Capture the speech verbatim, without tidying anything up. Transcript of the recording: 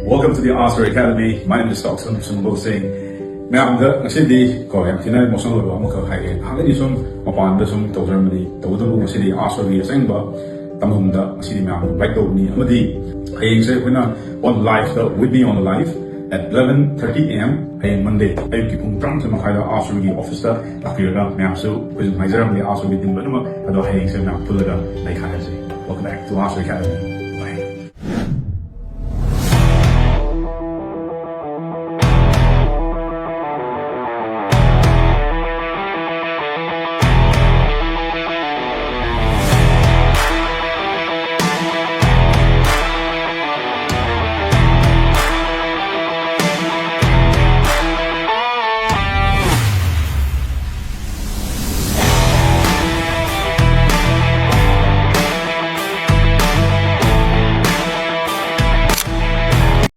Welcome to the Astra Academy. My name is Doctor Sumbul Singh. ꯃꯌꯥꯝꯗ ꯉꯁꯤꯗꯤ ꯀꯣ, ꯌꯥꯝ ꯊꯤꯅ emotional ꯑꯣꯏꯕ ꯑꯃꯈꯛ ꯍꯥꯏꯒꯦ꯫ ꯍꯥꯟꯅꯗꯤ ꯁꯨꯝ ꯃꯄꯥꯟꯗ ꯁꯨꯝ ꯇꯧꯖꯔꯝꯕꯅꯤ, ꯇꯧꯕꯇꯕꯨ ꯉꯁꯤꯗꯤ Astraꯒꯤ ꯑꯁꯦꯡꯕ ꯇꯝꯐꯝꯗ ꯉꯁꯤꯗꯤ ꯃꯌꯥꯝ invite ꯇꯧꯕꯅꯤ꯫ ꯑꯃꯗꯤ ꯍꯌꯦꯡꯁꯦ ꯑꯩꯈꯣꯏꯅ on liveꯇ, with me on live at eleven thirty a.m. ꯍꯌꯦꯡ Monday ꯑꯌꯨꯛꯀꯤ ꯄꯨꯡ ꯇꯔꯥꯃꯥꯊꯣꯏ ꯃꯈꯥꯏꯗ Astraꯒꯤ officeꯇ ꯂꯥꯛꯄꯤꯔꯒ ꯃꯌꯥꯝꯁꯨ ꯑꯩꯈꯣꯏꯁꯨ ꯉꯥꯏꯖꯔꯝꯂꯦ, Astraꯒꯤ team ꯂꯣꯏꯅꯃꯛ꯫ ꯑꯗꯣ ꯍꯌꯦꯡꯁꯦ ꯃꯌꯥꯝ ꯄꯨꯜꯂꯒ ꯅꯩꯈꯥꯏꯔꯁꯦ꯫ Welcome back to Astra Academy.